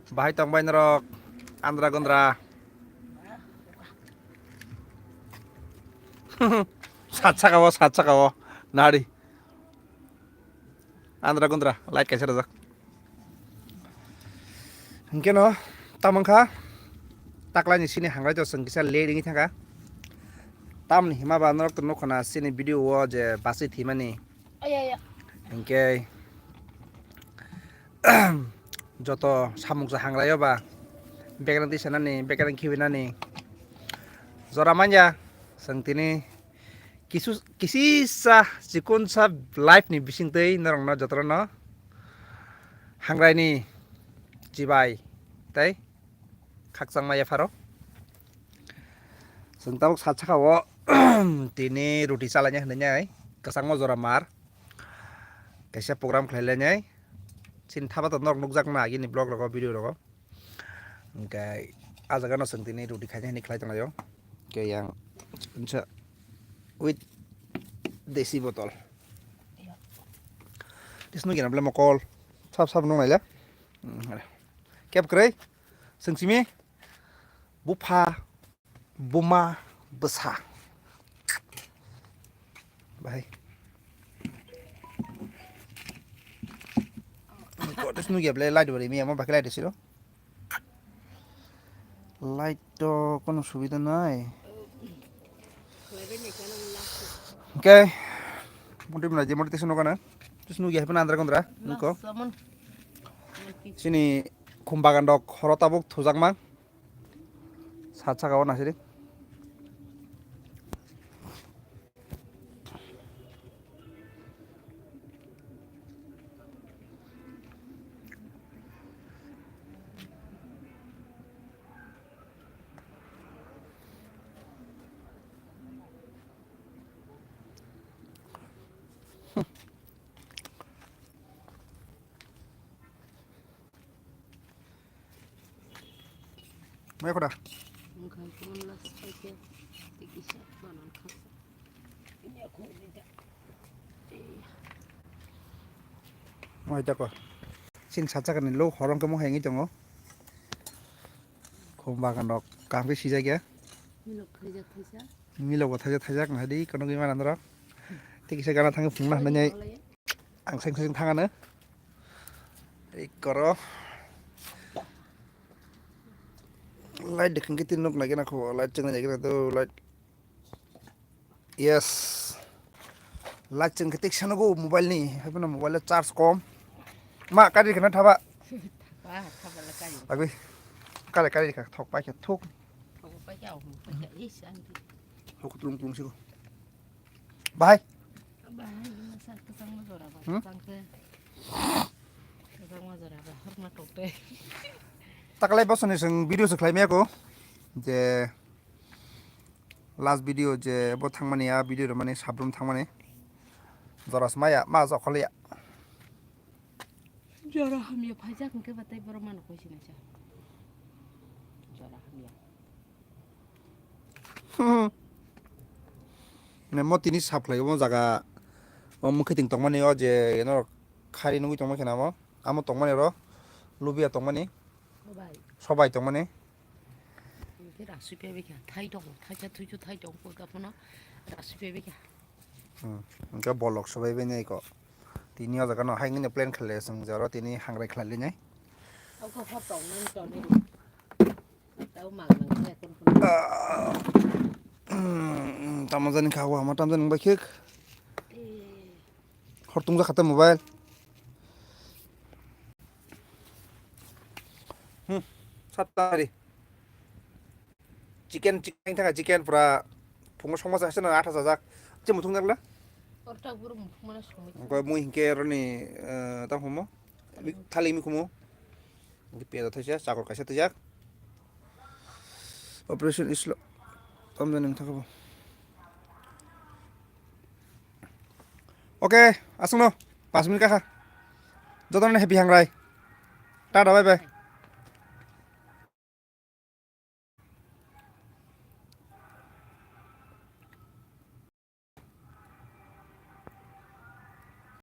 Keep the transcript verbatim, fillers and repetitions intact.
Bahai tong bai norok, andra gondra. Sat saka o, sat saka o, nari. Andra gondra, like kaisa rajak. Hingke no, tamang kha, taklai ni sini hangrai to sengkisa late ringi thangka. Tamni hima ba norok to nukho na sini video o je basi thimani. Aya, aya. Hingke, joto samung sa hangrai o ba, bekereng tisanani, bekereng khiwinani. Jora manya, seng tini kisu, kisisa, chikonsa life ni bising tei norok no joto no hangrai ni chibai, tei khakchangma yapharo. Chwng tabuk sat saka o tini ruti chalaina hinwi nai kwchangma jora mar kaisa program khlai lainai. Chini thaba to norok nukjak na agini vlog rogo, video rogo. Hwnkhe ah jaga no chwng tini ruti khaina hinwi khlai tonglaio. Hwnkhe yang with desi botol. Tisno gina ble mokol sap sap nung naile. Kep kwrwi. Chwng simi bupha, buma, bwsa. Bahai. Kodes nugya ble light bari mi ama bakhe light siro. Light to kono subida nai. Okay. Mudi muna je mudi tisno kana. Tisno gya hepna andra kondra. Niko. Sini khum bagan dok horo tabuk thujakma. Sat saka o nasiri. Mai khoda. Mai tako. Sin sacha kani lo horong kemo hengi tongo. Khum bagan rok kaham khe sijak ya. Milok thaijak thaijak. Milok bo thaijak thaijak nahadi kono gwi mana norok. Tei kisa gana thangwi phunukna hinwi ang seng seng thangano. Ei koro. Light dekhang khe tin nuk nai gana kho light cheng nai gana do light. Yes. Light cheng khe tik sanogo mobile ni. Haibano mobile charge kom. Ma kari khana thaba. Thaba, thaba la kari. Agwi. Kare kari kha thok pai khe thok. Thok pai khe au pai khe is anti. Thok tlung tlung sigo. Bahai. Bahai masa kwchang ma jora ba. Hmm? Kwchang khe. Kwchang ma jora ba. Hor ma tok te. Takalai bosoni seng video se khlai maya ko. Je last video je bo thangmani a video mani sabrum thangmani. Joras maya ma jokhol ya. Jora hamya phaijak hwnkhe ba tei borok mano koi sinai cha. Jora hamya. Ne mo tini sap khlai omo jaga o mukhiting tongmani o je eno khari nugwi tongma khena mo amo tongmani ro lubia tongmani. Sobai. Sobai tongmani. Hwnkhe rasui pebekha thai tongo thaisa thuisu thai tongo kok aphano rasui pebekha. Hmm. Hwnkhe bolok sobai bai nai ko. Tini o jaga no hai nini plan khlai chwng jaro tini hangrai khlai linai. Oko pho tong nang tong nini. Tao mang nang khe kun kun. Ah. Hmm, tamo jani kha wa ma tam jani bai khik. Eh. Hor tungja khata mobile. Hmm, sat tari. Chicken, chicken thaka chicken pura phungo songma sa seno atha sajak. Che muthung nakla? Orta buru muthung mana songmi. Ko mui hinke roni, eh, tang homo. Mi-, thali mi khumo. Hinke piyaj thaisa, chakor kaisa twijak. Operation islo. Tam jani thaka bo. Oke, aswkno. Pas minute kakha. Jotono happy hangrai. Tata, bye bye.